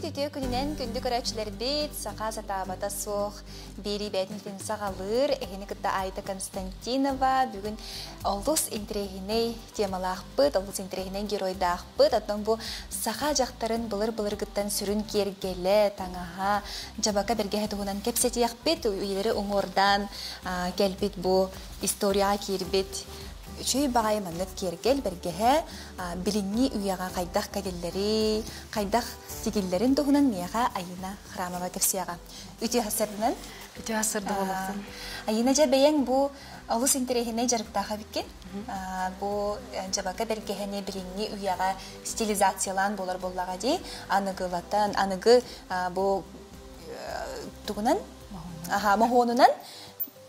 Үтүө күнүнэн күндү көрөөччүлэрбит, саха сатаабата суох биэрии бэйэтин саҕалыыр. Эһини кытта Айта Константинова бүгүн олус интэриэһинэй темалаахпыт, олус интэриэһинэй геройдаахпыт. Оттон бу саха дьахтарын былыр-былыргыттан сүрүн киэргэлэ, таҥаһа, дьабака бэргэһэ туһунан кэпсэтиэхпит. Үйэлэри уҥуордаан кэлбит бу историяҕа киирбит үчүгэй баҕайы маннык киэргэл бэргэһэ билиҥҥи үйэҕэ хайдах кэтиллэрий, хайдах тигиллэрин туһунан миэхэ Айыына Храмова кэпсиэҕэ. Үтүө сарсыарданан. Үтүө сарсыарда буолуохтун. Айыына, дьэ бэйэҥ бу олус интэриэһинэй дьарыктаах эбиккин. Бу дьабака бэргэһэни билиҥҥи үйэҕэ стилизациялаан буолар буоллаҕа дии. Аныгылатан, аныгы бу тугунан? Аха, моһуонунан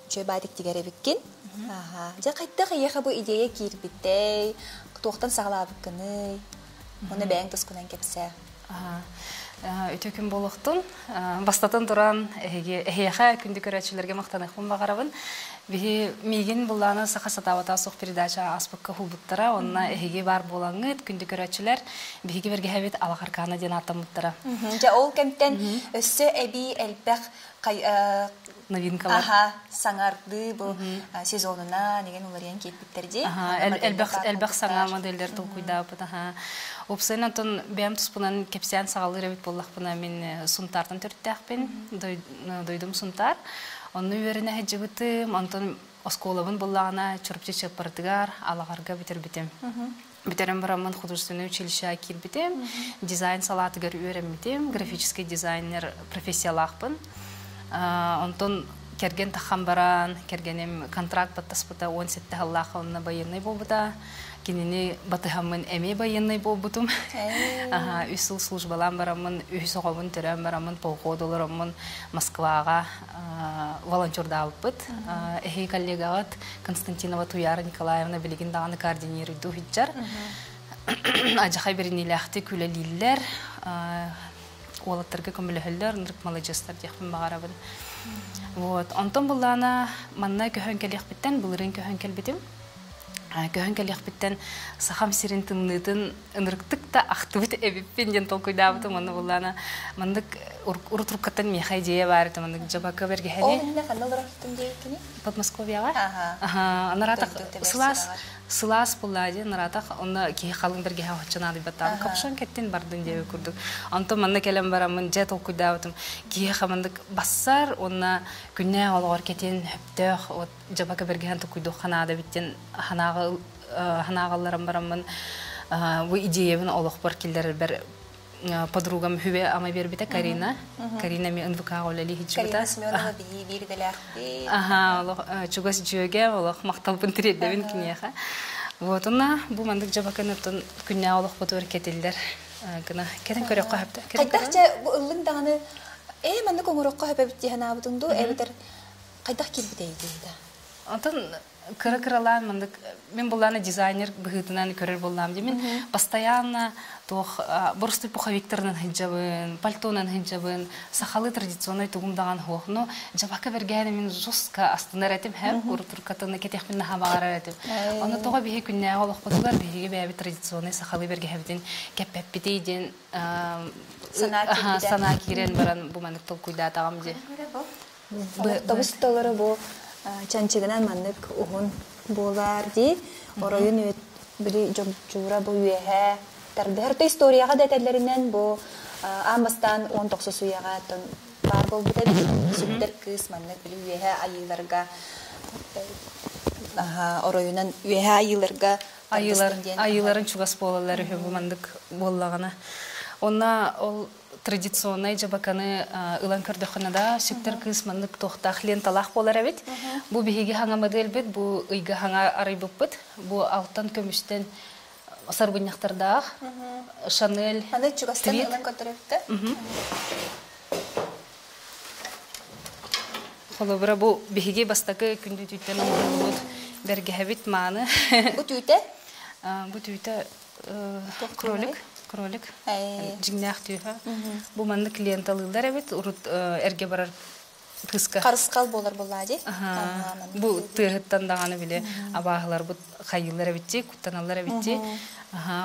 үчүгэй баатик тигэр эбиккин. Аха. Дьэ хайдах эйиэхэ бу идея киирбитэй? Туохтан саҕалаабыккыный? Уонна бэйэҥ тускунан кэпсээ. Үтүө күн буолуохтун. Бастатан туран, эһиги эһиэхэ күндү көрөөччүлэргэ махтаныахпын баҕарабын. Биһи миигин буллааны саха сатаабата суох передача ааспыкка уһулбуттара. Онно эһиги баар буолаҥҥыт, күндү көрөөччүлэр, биһиги бэргэһэбит Алахаркаана диэн ааттаммыттара. Дьэ, ол кэмтэн өссө эбии элбэх новинкалар. Аха, саҥардыы бу сезонуна деген уларыйан киирбиттэр дии. Элбэх элбэх саҥа модельдер толкуйдаабыт. Аха. Уопсайынан онтон бэйэм туспунан кэпсээн саҕалыыр эбит буоллахпына мин Сунтаартан төрүттээхпин. Дойдум Сунтаар. Онно үөрэнэ сылдьыбытым. Онтон оскуолабын буллаҕына Чурапчы Чыаппаратыгар Алаҕарга бүтэрбитим. Бүтэрэн бараммын художественное училищеҕа киирбитим, дизайн салаатыгар үөрэммитим, графический дизайнер профессиялаахпын. Онтон кэргэн таххан баран, кэргэним контракт баттаспыта 17 сыллаах онно байыаннай буолбута. Кинини батыһаммын эмиэ байыаннай буолбутум. Үс сыл службалаан бараммын, үһүс оҕобун төрөөн бараммын, полход олороммун Москваҕа волонтердаабыппыт. Эһиги коллегаҕыт Константинова Туяра Николаевна билигин даҕаны координируйдуу сылдьар. Адьахай бэриниилээхтик үлэлииллэр, уолаттарга көмөлөһөллөр, ынырык маладьыастар диэхпин баҕарабын. Вот. Онтон буллаана манна көһөн кэлиэхпиттэн, былырыын көһөн кэлбитим. Көһөн кэлиэхпиттэн Сахам сирин тымныытын ынырыктык да ахтыбыт эбиппин диэн толкуйдаабытым уонна буллаана маннык урут уруккаттан миэхэ идея баар этэ маннык дьабака бэргэһэни. Ол иннинэ ханна олорортун диэбиккиний? Подмосковьеҕа. Аха. Наратах сылаас сылаас буллаа диэн наратах онно киһи халыҥ бэргэһэ оччо наадыйбаттаабын капшан кэттин бардын диэбит курдук. Онтон манна кэлэн бараммын дьэ толкуйдаабытым киһиэхэ маннык бассар уонна күннээх олоҕор кэтин хөптөөх вот дьабака бэргэһэн толкуйдуохха наада эбит диэн санааҕа санааҕалларан бараммын бу идеябын олохпор киллэрэрбэр подругам хүбэ ама биэрбитэ Карина. Карина ми НВК-ҕа үлэлии сылдьыбыта. Карина Семенова биһи биир идэлээхпит. Аха, олох чугас дьүөгэ, олох махталбын тириэрдэбин киниэхэ. Вот, уна бу маннык дьабакын оттон күннээҕи олохпутугар кэтиллэр гына кэтэн көрөххө сөптө. Хайдах дьэ бу ыллыҥ даҕаны ээ маннык оҥороххо сөп эбит дии санаабытыҥ дуу эбэтэр хайдах киирбитэй диэбитэ? Онтон кыра-кыралаан маннык мин буллаана дизайнер быһыытынан көрөр буоллаам дии мин постоянно туох боростуй пуховиктарынан сылдьабын пальтонан сылдьабын сахалыы традиционнай тугум даҕан суох но дьабака бэргэһэни мин жестко астынар этим һэм урутуркатыны кэтиэхпин наһаа баҕарар этим ону тоҕо биһи күннээҕи олохпутугар биһиги бэйэбит традиционнай сахалыы бэргэһэбитин кэппэппитий диэн санаа киирэн баран бу маннык толкуйдаатаҕым дии. Тобус толору бу чанчыгынан маннык уһун буолар дии. Оройун били дьомчуура бу үөһэ тардыһар. То историяҕа да этэллэринэн бу аан бастаан 19 үйэҕэ оттон баар буолбут эбит. Сүктэр кыыс маннык били үөһэ айыыларга оройунан үөһэ айыыларга айыылар айыыларын чугас буолаллар үһү бу маннык буоллаҕына. Онно ол традиционнай дьабаканы ылан көрдөххүнэ да, сүктэр кыыс маннык туохтаах ленталаах буолар эбит. Бу биһиги хаҥа модельбит, бу ыйга хаҥа арыйбыппыт. Бу алтан көмүстэн сарбынньахтардаах Шанель Аны чугастан ылан көрдөрөбүттэ. Холобура бу биһиги бастакы күндү түүттэн оҥоһуллубут бэргэһэбит мааны. Бу түүтэ? Бу түүтэ кролик кролик дьиҥнээх түүһэ бу маннык ленталыыллар эбит урут эргэ барар. Кыска. Харысхал буолар буоллаа дии. Бу тыаһыттан даҕаны били абааһыларбыт хайыылар эбитти, куттаналлар эбитти.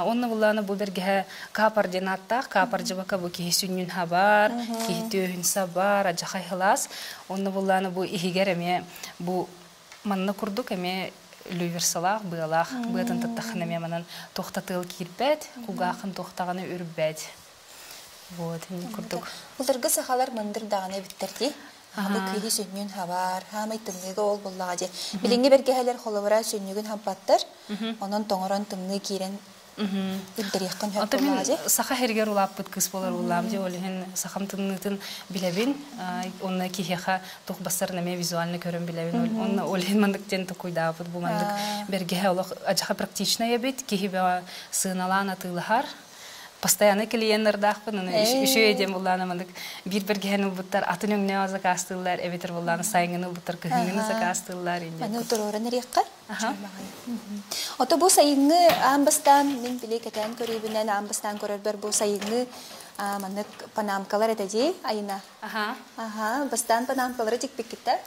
Онно буллаана бу бэргэһэ каапар диэн ааттаах, каапар дьыбака бу киһи сүнньүн хабар, киһи түөһүн сабар, адьахай хылаас. Онно буллаана бу иһигэр эмиэ бу манна курдук эмиэ люверсалаах, быалаах, быатын таттаххына эмиэ манан туохта тыал киирбэт, кулгаахын туохтаҕына үрбэт. Вот, инник курдук. Былыргы сахалар мындыр даҕаны эбиттэр дии. Бу киһи сүнньүн хабар, хаамай тымныыга ол буллаҕа дии. Билиҥҥи бэргэһэлэр холобура сүнньүгүн хампаттар, онон тоҥорон тымныы киирэн үрдэриэххин сөп Ото мин буоллаҕа дии. Саха сиригэр улааппыт кыыс буолар улаам дии, ол иһин сахам тымныытын билэбин, онно киһиэхэ туох бассарын эмиэ визуально көрөн билэбин. Онно ол иһин маннык диэн токуйдаабыт бу маннык бэргэһэ олох адьаха практичнай эбит, киһи бөҕө сыаналаан атыылаһар. Постоянно клиеннардаахпын, аны үчүгэй диэн буллаана маннык биир бэргэһэни ылбыттар атын өҥнөөх заказтыыллар, эбэтэр буллаана сайыҥҥыны ылбыттар кыһыҥҥыны заказтыыллар. Маны туруоран эриэххэ. Ото бу сайыҥҥы аан бастаан мин били кэтээн көрүүбүнэн аан бастаан көрөрбөр бу сайыҥҥы маннык панамкалар этэ дии Айына. Аха, бастаан панамкалары тикпиккиттэ.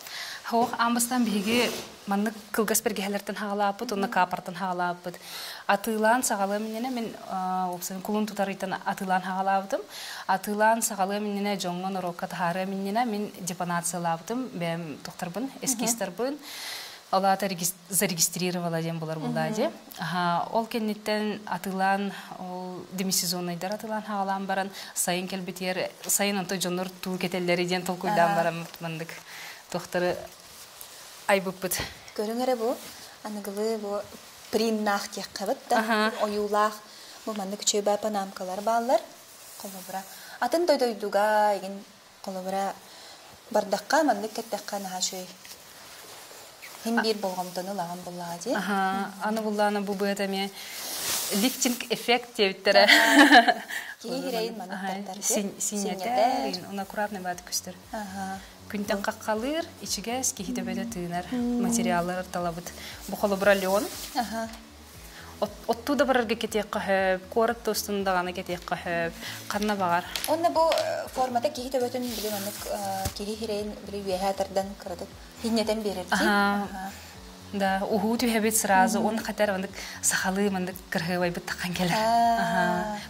Хоох аан бастаан биһиги маннык кылгас бэргэһэлэртэн хаалааппыт уонна каапартан хаалааппыт. Атыылаан саҕалыам иннинэ мин уопсайын кулун тутар ыйтан атыылаан хаалаабытым. Атыылаан саҕалыам иннинэ дьоҥҥо норуокка таһаарыам иннинэ мин депонациялаабытым, бэйэм тохторбун, эскизтарбын. Ол аата зарегистрировала диэн булар буллаа дии. Ол кэнниттэн атыылаан, ол демисезоннайдар атыылаан хаалаан баран, сайын кэлбитигэр, сайын онто дьоннор туу кэтэллэри диэн толкуйдаан баран маннык туохтары айбыппыт. Көрүҥ эрэ бу аныгылыы бу приннаах диэххэ да ойуулаах бу маннык үчүгэй панамкалар бааллар. Холобура атын дойдуга игин холобура бардахха маннык кэттэххэ наһаа үчүгэй. Хин биир болҕомтону ылаҕын буллаҕа дии. Аны буллаана бу быата эмиэ лифтинг эффект диэбиттэрэ. Киһи хирэйин маннык тартар. Синньэтэр, он аккуратный баат көстөр. Күнтэн қаққалыыр, ичигэс, киһи төбөтө тыынар материаллар талабыт. Бу холобура леон. Оттуу да барарга кетиэххэ хөп, куорат да устун даҕаны кетиэххэ хөп, ханна баҕар. Онно бу формата киһи төбөтүн били маннык киһи хирэйин били үөһээ тардан кыратык хиннэтэн биэрэр дии. Да, уһуу түһэбит сразу, он хотер маннык сахалыы маннык кырһыабайбыт таххан кэлэр.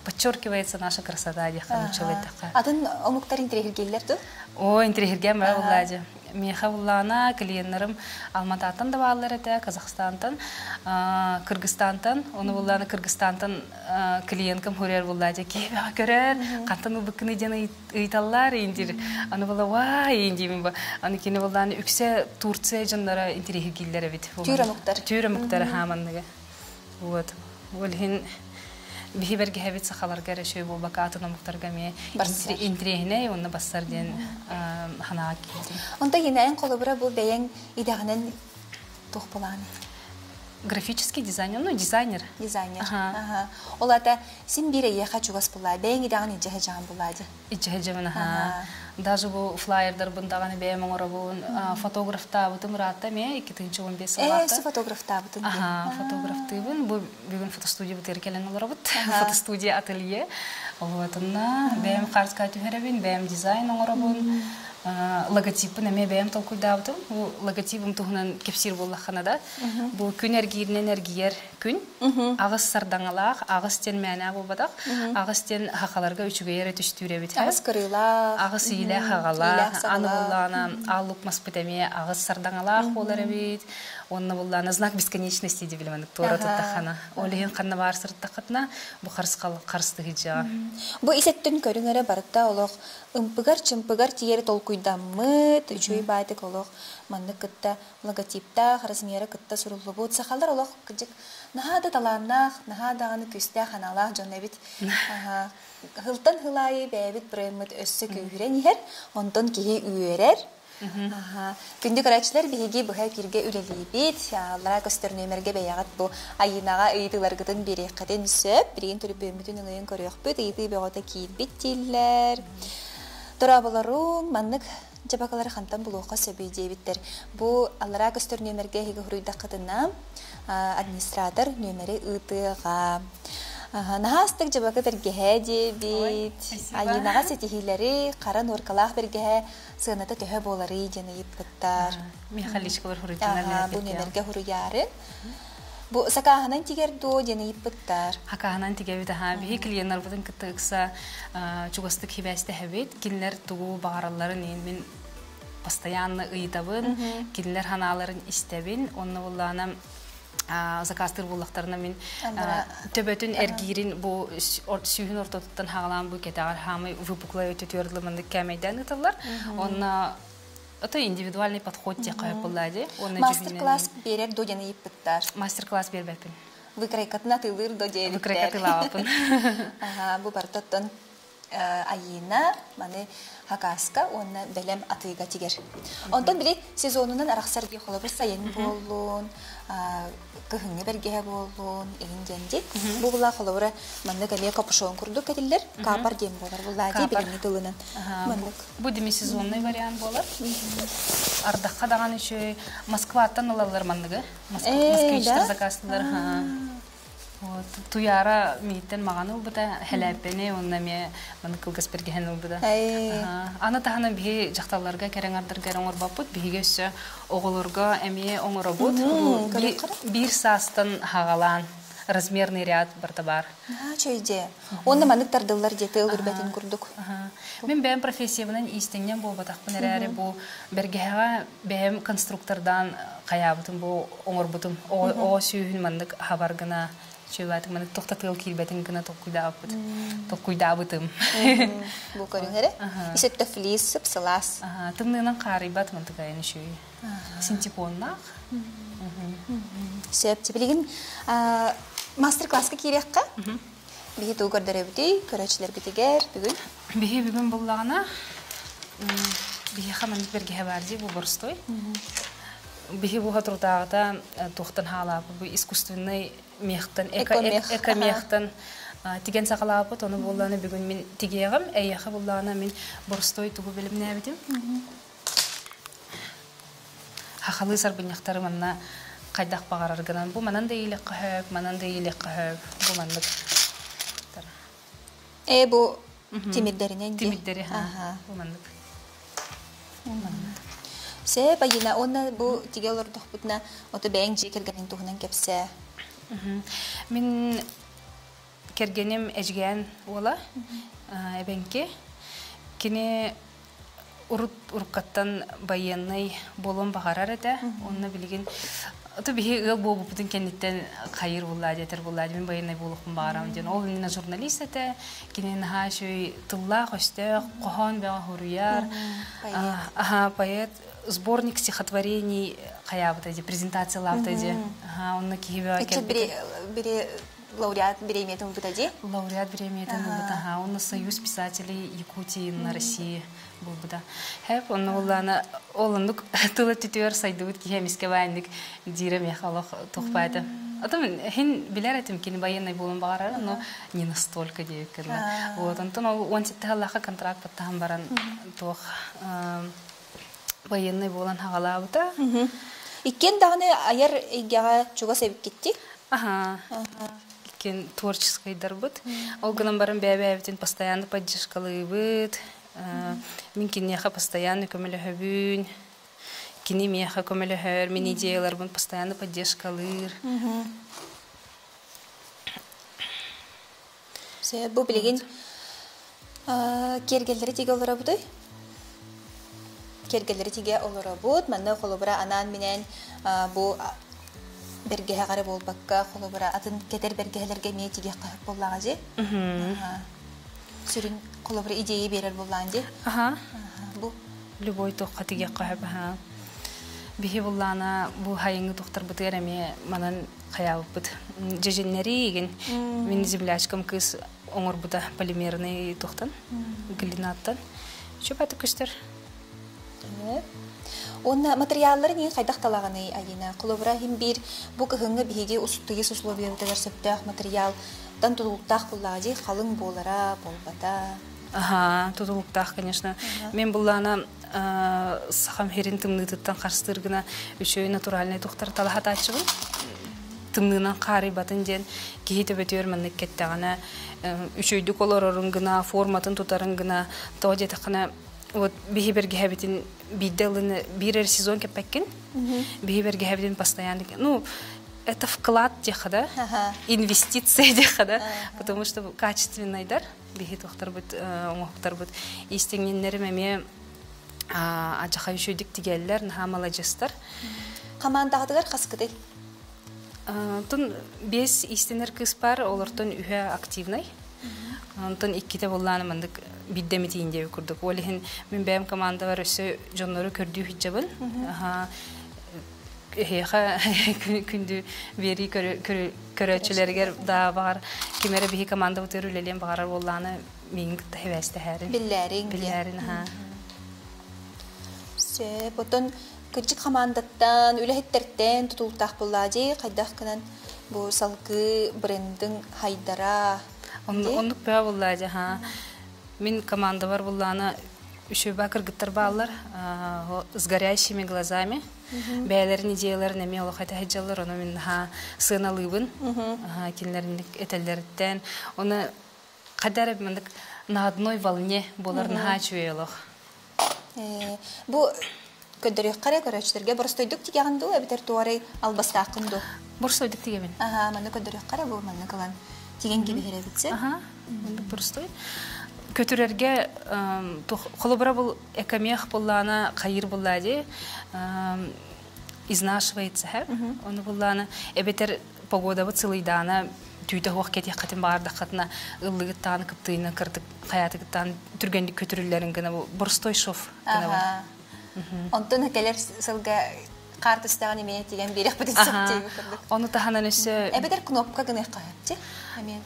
Подчеркивается наша красота диэххэ нууччалыйдахха. Атын омуктар интирехиргииллэр ту? О, интирехиргэн бара буллаадьы. Миэхэ буллаана клиеннарым Алмататтан да бааллар этэ, Казахстантан, Кыргызстантан. Ону буллаана Кыргызстантан клиенткам хурер буллаадьы. Киһи көрөр, хантан ылбыккыны диэн ыйталлар индир. Аны була вай индиимин ба. Аны кини буллаана үксэ Турция дьоннора интирехиргииллэр эбит. Түүр омуктар. Түүр омуктар хааманныга. Вот. Ол иһин биһи бэргэһэбит сахаларга эрэ үчүгэй буолбакка атын омуктарга эмиэ интириэһинэй уонна бассар диэн санааҕа киирдим. Онто инээн холобура бу бэйэҥ идэҕинэн туох булааны? Графический дизайнер, ну дизайнер. Дизайнер. Ага. Ол ата син биир эйиэхэ чугас булаа, бэйэҥ идэҕин илдьэ сылдьаҕын булаа дии. Илдьэ сылдьабын аха. Даже бу флайердарбын даҕаны бэйэм оҥоробун. Фотографтаабытым ыраатта эмиэ 2015 сыллаахта. Ээ, фотографтаабытын. Аха, фотографтыыбын. Бу бүгүн фотостудиябытыгар кэлэн олоробут. Фотостудия ателье. Олуотунна бэйэм хаарска түһэрэбин, бэйэм дизайн оҥоробун. Логотиппын эмиэ бэйэм толкуйдаабытым. Бу логотибым туһунан кэпсиир буоллаххына да, бу күн эргииринэн эргийэр күн. Аҕыс сардаҥалаах, аҕыс диэн мээнэ буолбатах. Аҕыс диэн хахаларга үчүгэй эрэ түстүүр эбит. Аҕыс кырыылаах. Аҕыс иилээх аҕалаах. Аны буллаана ааллук маспыт эмиэ аҕыс сардаҥалаах буолар эбит. Уонна буллаана знак бесконечности диэбилим анык туора туттаххана. Ол иһин ханна баар сырыттаххытына бу харысхал харыстыһыдьаҕа. Бу ис өттүн көрүҥ эрэ барыта олох ымпыгар-чымпыгар тиийэри толкуйдаммыт, үчүгэй баайтык олох маннык кытта логотиптаах, размера кытта суруллубут. Сахалар олох кырдьык наһаа да талааннаах, наһаа даҕаны күүстээх аналаах дьон эбит. Хылтан хыл аайы бэйэбит брендмыт өссө күүһүрэн иһэр, онтон киһи үөрэр. Күндү көрөөччүлэр, биһиги быһа эфиргэ үлэлиибит. Аллараа көстөр нүөмэргэ бэйэҕит бу Айыынаҕа ыйытыыларгытын биэриэххитин сөп. Билигин түрбүөммүтүн ылыйан көрүөхпүт. Ыйытыы бөҕөтө киирбит дииллэр. Дорооболоруҥ, маннык дьабакалары хантан булуохха сөбүй диэбиттэр. Бу аллараа көстөр нүөмэргэ эһиги суруйдаххытына, администратор нүөмэри ыытыаҕа. Наһаа астык дьыбакы бэргэһэ диэбит. Айыынаҕа ситиһиилэри хара нуоркалаах бэргэһэ сыаната төһө буоларый диэн ыйыппыттар. Михаличкалар хуруйдунар. Бу нүөмэргэ хуруйаары. Бу сакааһынан тигэр дуо диэн ыйыппыттар. Сакааһынан тигэбит аха. Биһи клиеннарбытын кытта ыкса чугастык хибээстэһэбит. Кинилэр тугу баҕаралларын мин постоянно ыйытабын, кинилэр ханааларын истэбин. Онно буллаана заказтыыр буоллахтарына мин төбөтүн эргиирин бу сүүһүн ортотуттан хаалаан бу кэтэҕэр хаамай выпуклай өтүтүөр дылы кээмэйдээн ыыталлар. Онно это индивидуальный подход диэххэ буолла дии. Мастер-класс биэрэр до диэн ыйыппыттар. Мастер-класс биэрбэппин. Выкройкатын атыылыыр до диэбиттэр. Выкройка атыылаабаппын. Бу барытыттан Айыына маны хакаска уонна бэлэм атыыга тигэр. Онтон били сезонунан арахсар дии холобур сайын буоллун, кыһыҥҥы бэргэһэ буоллун, игин диэн дии. Бу була холобура маннык эмиэ капюшон курдук кэтиллэр, капар диэн буолар буллаа дии билиҥҥи тылынан. Маннык. Бу демисезонный вариант буолар. Ардахха даҕаны үчүгэй Москваттан ылаллар манныгы. Москвичтар заказтылар. Туйаара мииттэн маҕаны ылбыта, хэлээппэни уонна эмиэ маны кылгас бэргэһэн ылбыта. Аны таһынан биһи дьахталларга кэрэҥ ардырга эрэ оҥорбоппут, биһиги өссө оҕолорго эмиэ оҥоробут. Биир саастан хаҕалаан размерный ряд барыта баар. Чөйдө. Уонна маннык тардыллар диэти ылырбэтин курдук. Мин бэйэм профессиябынан иистэнньэҥ буолбатахпын эрээри бу бэргэһэҕэ бэйэм конструктордаан хайаабытым бу оҥорбутум оҕо сүүһүн маннык хабар гына чүөбээтик маннык тохтатыал киирбэтин гына толкуйдаабыт толкуйдаабытым бу көрүҥ эрэ исетте флис сып сылаас тымныынан хаарыйбат мантыкайын үчүгэй синтепоннаах сөп билигин мастер-класска киириэххэ биһи тугу көрдөрөбүтүй көрөөччүлэрбитигэр бүгүн биһи бүгүн буллаҕына биһиэхэ маннык бэргэһэ баар дии бу боростой биһи бу соторутааҕыта туохтан хаалааппыт бу искусственный мехтан эко-мехтан тигэн саҕалаабыт ону буоллаҕына бүгүн мин тигиэҕим эйиэхэ буллаҕына мин боростой тугу бэлэмнээбитим хахалыы сарбынньахтары манна хайдах баҕарар гынан бу манан да иилэххэ хөп манан да иилэххэ хөп бу маннык Э бу тимирдэринэн тимирдэри ха бу маннык Сэ байына уонна бу тигэ олордохпутуна ото бэйэҥ дьиэ кэргэниҥ туһунан кэпсээ. Мин кэргэним Эдьигээн уола эбэҥки. Кини урут уруккаттан байыаннай буолуон баҕарар этэ. Онно билигин ото биһи ыал буолбуппутун кэнниттэн хайыр буллаа диэтэр буллаа мин байыаннай буолуохпун баҕарам диэн. Ол иннинэ журналист этэ. Кини наһаа үчүгэй тыллаах-өстөөх, хоһоон бөҕө суруйар. Аха, поэт сборник стихотворений хайаабыта дии, презентациялаабыта дии. Аха, онно киһи бөҕө кэлбит. Бири лауреат бириэмийэтин ылбыта дии? Лауреат бириэмийэтин ылбыта, аха. Онно Союз писателей Якутии на России булбута. Хэп, онно буллаана ол оннук тыл өттүтүгэр сайдыбыт киһи эмискэ баайыннык диирэ миэхэ олох тухпаата. Отом хин билэр этим кини военный буолан баҕарар, но не настолько диэбиккэ Вот, онтон ол 17 сыллаахха контракт баттаһан баран туох военный буолан хаҕалаабыта. Иккиэн даҕаны айар эйгэҕэ чугас эбиккитти? Аха. Иккиэн творческайдарбыт. Ол гынан баран бэйэ-бэйэбитин постоянно поддержкалыыбыт. Мин киниэхэ постоянно көмөлөһөбүн. Кини миэхэ көмөлөһөр, мин идеяларбын постоянно поддержкалыыр. Бу билигин киэргэллэри тигэ олоробутуй? Киэргэллэри тигэ олоробут. Манна холобура анаан-минээн бу бэргэһэҕэ эрэ буолбакка, холобура атын кэтэр бэргэһэлэргэ эмиэ тигиэххэ сөп буоллаҕа дии. Сүрүн холобура идея биэрэр буоллаҕын дии. Аха. Бу любой туохха тигиэххэ сөп аха. Биһи буллаана бу хайыҥҥы тухтарбытыгар эмиэ манан хайаабыппыт. Дьэдьэннэри игин мин землячкам кыыс оҥорбута полимерный тухтан, глинаттан. Чөп көстөр. Уонна материалларын иин хайдах талаҕыный Айина? Холобура иһин биир бу кыһыҥҥы биһиги тыйыс условиябытыгар сөптөөх материалтан тутулуктаах буллаҕа дии, халыҥ буолара, буолбата. Аха, тутулуктаах, конечно. Мен буллаана сахам херин тымныытыттан харыстыыр гына үчүгэй натуральный тухтар талаһатааччыбын. Тымныынан хаарыйбатын диэн киһи төбөтүгэр маннык кэттэҕинэ үчүгэйдик олорорун гына, форматын тутарын гына, тоҕо диэтэххинэ, вот биһи бэргэһэбитин биирдэ ылын биир эрэ сезон кэппэккин, биһи бэргэһэбитин постоянно, ну, это вклад диэххэ да, инвестиция диэххэ да, потому что качественныйдар, биһи туохтарбыт, оҥоһуктарбыт истиҥниннэрим эмиэ адьаха үчүгэйдик тигэллэр, наһаа маладьыстар. Хамаандаҕытыгар хаскытый? Онтон биэс иистэнэр кыыс баар, олортон үһэ активнай. Онтон иккитэ буоллааны маннык биирдэ эмитиин диэбит курдук. Ол иһин мин бэйэм командабар өссө дьоннору көрдүү сылдьабын. Эһиэхэ күндү биэрии көрөөччүлэригэр да баҕар ким эрэ биһи командабытыгар үлэлиэн баҕарар буоллаҕына миигин кытта сибээстэһээрин. Биллээриҥ. Биллээрин, аха. Сөп. Оттон кырдьык хамаандаттан, үлэһиттэртэн тутулуктаах буоллаа дии, хайдах гынан бу салгыы брендиҥ хайдара? Оннук бөҕө буоллаа дии, аха. Мин командабар буллаана үчүгэй кыргыттар бааллар, с горящими глазами. Бэйэлэрин идеяларын эмиэ олох этэ сылдьаллар, ону мин наһаа сыаналыыбын. Кинилэр этэллэриттэн. Оны хайда эрэ маннык на одной волне буолар наһаа үчүгэй олох. Бу көрдөрүөххэ эрэ көрөөччүлэргэ боростуойдук тигэҕин дуу, эбэтэр туорай албастааххын дуу? Боростуойдук тигэбин. Аха, манна көрдөрүөххэ эрэ бу маннык ылан тигэн кэбиһэр эбитсэ. Аха, маннык боростуой. Көтүрэргэ холобура бул экомех буллаана хайыр буллаа дии изнашивается һэ. Ону буллаана эбэтэр погодабыт сылыйдаана түүтэ суох кэтиэххитин баҕардаххытына ыллыгыттаан кыптыыйынан кырдык хайаатыгыттаан түргэнник көтүрүллэрин гына бу боростой шов гынабын. Онтон кэлэр сылга хаар түстэҕин эмиэ тигэн биэриэхпитин сөп диэбит курдук. Ону таһынан өссө Эбэтэр кнопка гыныахха сөп эмиэ.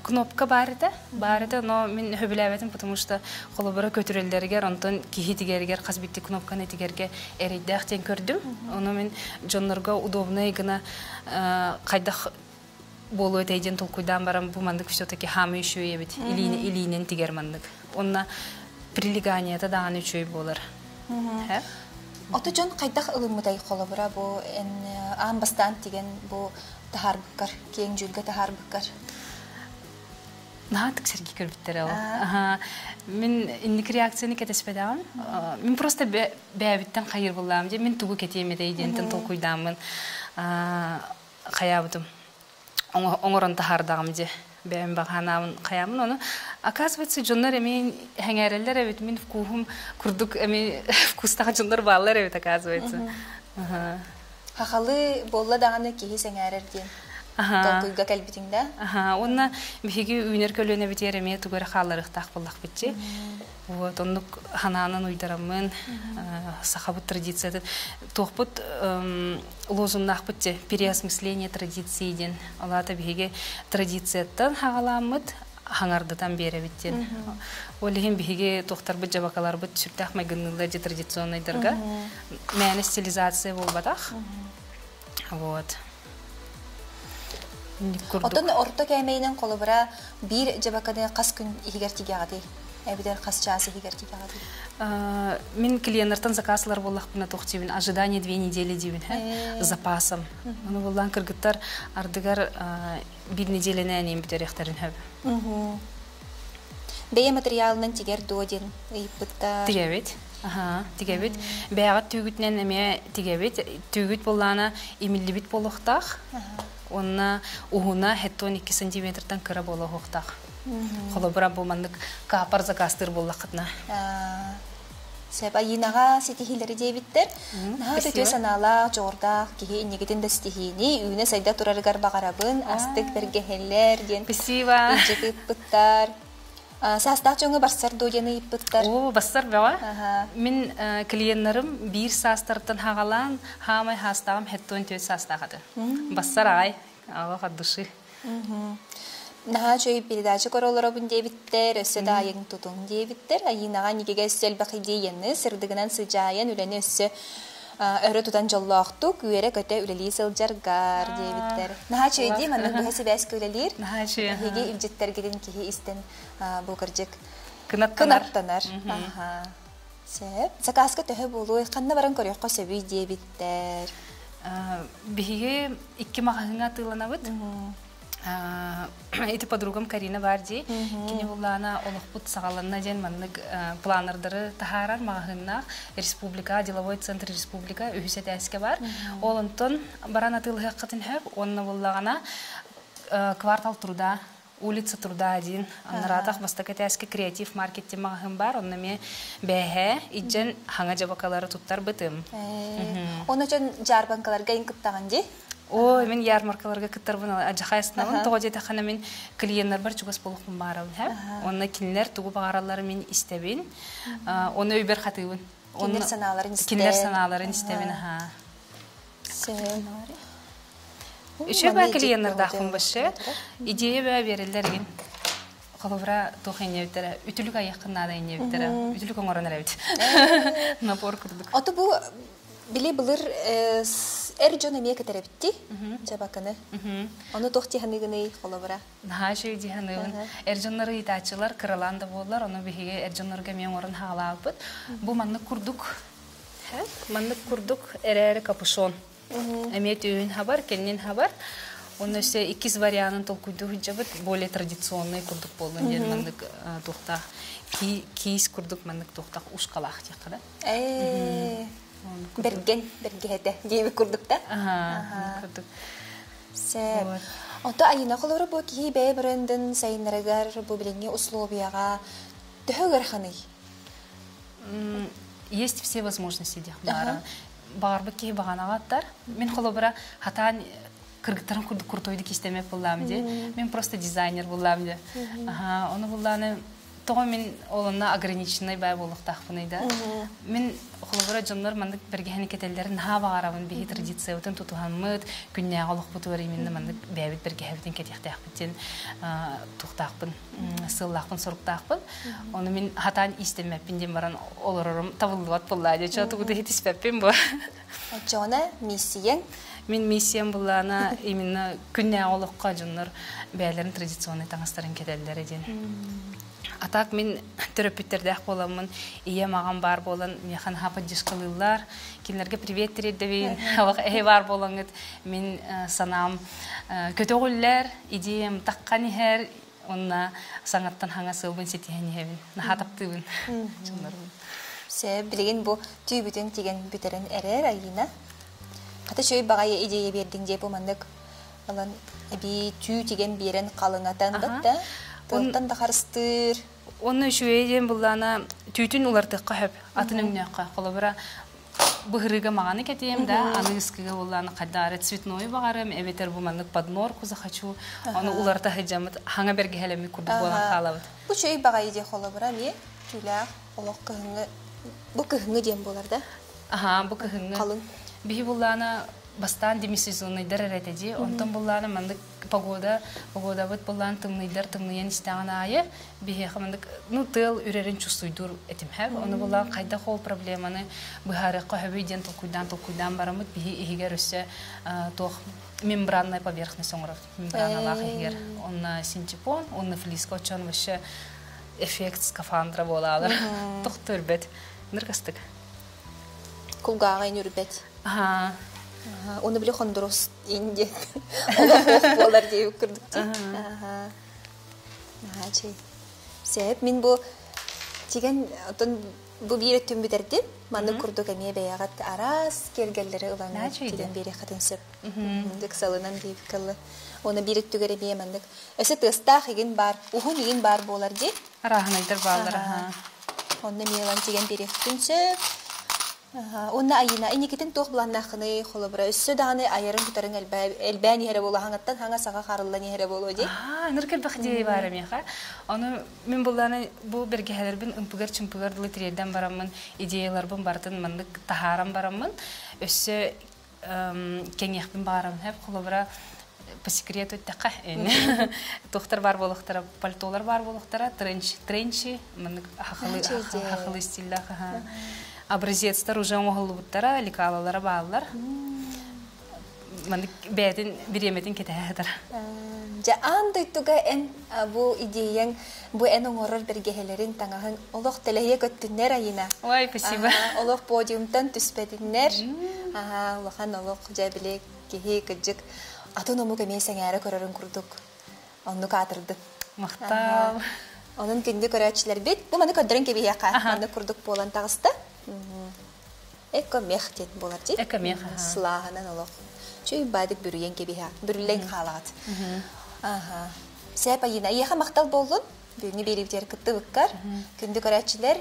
Кнопка баар этэ, баар этэ, но мин сөбүлээбэтим, потому что холобура көтүрэллэригэр, онтон киһи тигэригэр хас битти кнопканы тигэргэ эрэйдээх диэн көрдүм. Ону мин дьоннорго удобнай гына хайдах буолуо этэй диэн толкуйдаан баран бу маннык все-таки хаамыы үчүгэй эбит илиинэн тигэр маннык. Онно прилеганията даҕаны үчүгэй буолар. Ото дьон хайдах ылыммытай холобура бу эн аан бастаан тигэн бу таһаарбыккар, киэҥ дьүүлгэ таһаарбыккар? Наһаа сэргии көрбүттэрэ ол. Мин инник реакцияны кэтэспэтэҕим. Мин просто бэйэбиттэн хайыр буллаам дии, мин тугу кэтиэм этэй диэнтэн толкуйдааммын хайаабытым. Оҥорон таһаардаҕым дии. Бэйэм баҕанаабын хайаамын ону. Оказывается, дьоннор эмиэ сэҥээрэллэр эбит. Мин вкуһум курдук эмиэ вкустаах дьоннор бааллар эбит, оказывается. Хахалы буолла даҕаны киһи сэҥээрэр диэн толкуйга кэлбитиҥ да? Аха, уонна биһиги үүнэр көлүөнэбитигэр эмиэ тугу эрэ хаалларыахтаах буоллахпыт дии. Вот, оннук ханаанан уйдараммын, сахабыт традициятын туохпут лозуннаахпыт дии, переосмысление традиции диэн. Ол аата биһиги традицияттан хаҕалааммыт, хаҥардатан биэрэбит диэн. Ол иһин биһиги туохтарбыт дьабакаларбыт сүрдээх майгынныыллар дии традиционнайдарга. Мээнэ стилизация буолбатах. Вот. Оттон орто кээмэйинэн холобура биир дьабаканы хас күн иһигэр тигэҕитий? Эбэтэр хас чаас иһигэр тигэҕитий? Мин клиеннартан заказ ылар буоллахпына туох диибин, ожидание 2 недели диибин, с запасом. Ону буллаан кыргыттар ардыгар биир неделяны эниин бүтэриэхтэрин сөп. Бэйэ материалынан тигэр дуо диэн ыйыппыттар. Тигэбит. Аха, тигэбит. Бэйэҕит түүгүтүнэн эмиэ тигэбит. Түүгүт буоллаана имиллибит буолуохтаах. Уонна уһуна 72 сантиметртан кыра буолуохтаах. Холобура бу маннык каапар заказтыыр буоллаххытына. Сөп Айыынаҕа ситиһиилэри диэбиттэр. Наһаа үтүө санаалаах, дьоҕурдаах киһи инникитин да ситиһиини үүнэ-сайда турарыгар баҕарабын, астык бэргэһэлэр диэн Спасибо. илдьит ыыппыттар. Саастаах дьоҥҥо барсар дуо диэн ыйыппыттар. Оо, барсар бөҕө. Мин клиеннарым биир саастарыттан хаҕалаан, хаамай хаастааҕым 74 саастаах этэ. Барсар аҕай, аллах от души. Наһаа үчүгэй передача көрө олоробун диэбиттэр, өссө да айыҥ тутуҥ диэбиттэр. Айыынаҕа никигэ өссө элбэх идеяны, сырдыгынан сыдьаайан үлэни өссө өрө тутан дьоллоохтук, үөрэ-көтө үлэлии сылдьаргар диэбиттэр. Наһаа үчүгэй дии, маннык быһа сибээскэ үлэлиир. Наһаа үчүгэй. Эһиги илдьиттэргитин киһи истэн бу кырдьык кынаттанар. Кынаттанар. Аха. Сөп. Заказка төһө буолуой? Ханна баран көрүөххэ сөбүй диэбиттэр. Биһиги икки маҕаһыыҥҥа атыыланабыт. Ити подругам Карина баар дии. Кини буллаана олохпут саҕаланна диэн маннык планердары таһаарар маҕаһыыннаах республика, деловой центр республика үһүс этээскэ бар. Ол онтон баран атыылаһыаххытын сөп. Уонна буллаҕына квартал труда улица Труда диин аннараатах бастакы этээскэ креатив маркет диэн маҕаһыын баар. Онно эмиэ бээһээ иддьэн хаҥа дьабакалары туттарбытым. Оны дьон дьаарбаҥкаларга ин кыттаҕын дии? Ой, мин ярмаркаларга кыттарбын адьахайсынабын. Тоҕо диэтэххинэ мин клиеннарбар чугас буолуохпун баарабын һэ. Онно кинилэр тугу баҕаралларын мин истэбин. Оны өйбөр хатыыбын. Кинилэр санааларын истэн. Кинилэр санааларын истэбин, аха. Үчүгэй баа клиеннардаахпын башы. Идея баа береллер игин. Холобура туох иннебиттэрэ үтүлүк айаххын наада иннебиттэрэ үтүлүк оҥорон эрэбит. Напор курдук. Ото бу били былыр эр дьон эмиэ кэтэрэбитти дьабаканы. Ону туох дии холобура? Наһаа үчүгэй дии саныыбын. Эр дьоннору ыйытааччылар кыралаан да буоллар, ону биһиги эр дьоннорго эмиэ оҥорон хаалаабыппыт. Бу маннык курдук маннык курдук эрээри капюшон. Эмиэ түүн хабар, кэннин хабар. Онно өссө иккис варианын толкуйдуу сылдьабыт, более традиционный курдук буоллун диэн маннык туохтаах киис курдук маннык туохтаах ушкалаах диэххэ да. Бэргэн, бэргэһэтэ диэбит курдук да? Курдук. Сөп. Ото Айына холоро бу киһи бэйэ брендин сайыннарыгар бу билиҥҥи условияҕа төһө ыараханый? Есть все возможности диэх баара. Баҕарбыт киһи баҕанаҕа аттар. Мин холобура хатаан кыргыттарым курдук крутойдук истэмэт буллаам дии. Мин просто дизайнер буллаам дии. Аха, ону буллааны тоҕо мин ол онно ограниченный бай буолуохтаахпыный да. Мин холобура дьоннор маннык бэргэһэни кэтэллэрин наһаа баҕарабын биһи традициябытын тутуһаммыт, күннээҕи олохпутугар именно маннык бэйэбит бэргэһэбитин кэтиэхтээхпит диэн туохтаахпын, сыаллаахпын, соруктаахпын. Ону мин хатаан иистэммэппин диэн баран олорорум табыллыбат буоллаа дии. Чо тугу да иһитиспэппин бу. Оччоҕуна миссияҥ? Мин миссиям буллаана именно күннээҕи олоххо дьоннор бэйэлэрин традиционнай таҥастарын кэтэллэрэ диэн. А так мин төрөппүттэрдээх буоламмын, ийэм аҕам баар буолан миэхэ наһаа поддержкалыыллар. Кинилэргэ привет тириэрдэбин, олох эһи баар буолаҥҥыт мин санаам көтөҕүллэр, идеям таххан иһэр, уонна саҥаттан хаҥа сыалбын ситиһэн иһэбин. Наһаа таптыыбын дьоннорбун. Сөп, билигин бу түүбүтүн тигэн бүтэрэн эрэр Айыына. Хата үчүгэй баҕайы идея биэрдиҥ дии бу маннык ылан эбии түү тигэн биэрэн халыҥатан да тылтан да харыстыыр. Онно үчүгэй диэн буллаана түүтүн улартыахха сөп, атын өҥнөөххө. Холобура, быһырыыга маҕаны кэтиэм да, аны ыскыга буллаана хайдаары цветной баҕарым, эбэтэр бу маннык поднорку захочу, ону уларта сылдьаммыт хаҥа бэргэһэлэммит курдук буолан хаалабыт. Бу үчүгэй баҕайы дии холобура эмиэ түүлээх олох кыһыҥҥы бу кыһыҥҥы диэн буолар да? Аһаа, бу кыһыҥҥы. Халыҥ. Биһи буллаана бастаан демисезонныйдар эрэ этэ дии. Онтон буллаана маннык погода, погодабыт буллаан тымныйдар тымныйан истэҕин аайы биһиэхэ маннык ну тыал үрэрин чувствуйдуур этим һэп. Ону буллаан хайдах ол проблеманы быһаарыахха сөбүй диэн толкуйдаан толкуйдаан бараммыт биһи иһигэр өссө туох мембранная поверхность оҥорор мембраналаах иһигэр онно синтепон онно флиска очон вообще эффект скафандра буолаалар тохто үрбэт ныргастык Кулгааҕа үрбэт. Аха. Оны били хондурус инди. Олох буолар диэбит курдук дии. Аха. Аха чэй. Сеп мин бу тигэн отон бу биир өттүн бүтэрдим. Маннык курдук эмиэ бэйэҕит араас киэргэллэри ылан тигэн биэриэххитин сөп. Ыксалынан диэбиккаллы. Оны биир өттүгэр эмиэ маннык өссө тыастаах игин бар, уһун игин бар буолар дии. Арааһынайдар бааллар, аха. Онно эмиэ ылан тигэн биэриэхпин сөп. Уонна Айыына, инникитин туох былааннааххыный? Холобура, өссө даҕаны айарын-тутарын элбээн иһэрэ буолуо, хаҥаттан хаҥа саҕа харыллан иһэрэ буолуо дии. Аа, ынырык элбэх идея баар эмиэхэ. Ону мин буллааны бу бэргэһэлэрбин ымпыгар-чымпыгар дылы тириэрдэн бараммын, идеяларбын барытын маннык таһааран бараммын, өссө кэҥиэхпин баҕарабын. Холобура, по секрету эттэххэ, туохтар баар буолуохтара, пальтолар баар буолуохтара, тренч, тренчи, маннык хахалы, хахалы стиллаах образецтар уже оҥоһуллубуттара, лекалалара бааллар. Маннык бэйэтин бириэмэтин кэтэһэ сытар. Дьэ, аан дойдуга эн бу идеяҥ, бу эн оҥорор бэргэһэлэрин, таҥаһыҥ олох тэлэһийэ көттүннэр Айына. Ой, спасибо. Олох подиумтан түспэтиннэр. Аха, улахан олох дьэ били киһи кырдьык атын омук эмиэ сэҥээрэ көрөрүн курдук оннук аатырдым. Махтал. Онон күндү көрөөччүлэрбит, бу маны көрдөрөн кэбиһиэххэ, маннык курдук буолан таҕыста. Эко-мех диэн буолар дии. Эко-мех. Сылааһынан олох. Чүй баадык бүрүйэн кэбиһэ, бүрүллэн хаалаҕыт. Аха. Сээп Айыына, эйиэхэ махтал буоллун. Бүгүҥҥү биэриибитигэр кыттыбыккар. Күндү көрөөччүлэр,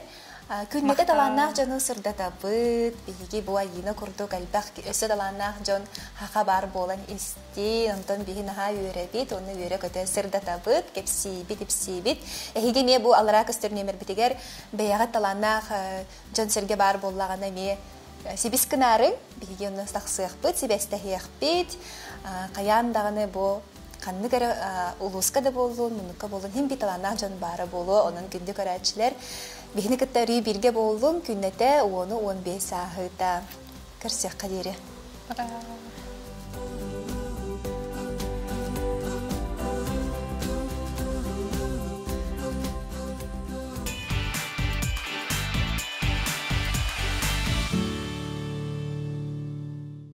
күннэтэ талааннаах дьону сырдатабыт. Биһиги бу Айыына курдук элбэх өссө талааннаах дьон хаха баар буолан истин. Онтон биһи наһаа үөрэбит, уонна үөрэ-көтө сырдатабыт, кэпсиибит, ипсиибит. Эһиги эмиэ бу аллараа көстөр нүөмэрбитигэр бэйэҕит талааннаах дьон-сэргэ баар буоллаҕына эмиэ сибис гынаарыҥ, биһиги онно тахсыахпыт, сибээстэһиэхпит. Хайаан даҕаны бу ханнык эрэ улууска да буоллун, муннукка буоллун, иһин биир талааннаах дьон баара буолуо. Онон күндү көрөөччүлэр, биһини кытта өрүү бииргэ буоллун, күннэтэ 10-15 сааһыыта көрсүөххэ диэри. Пока.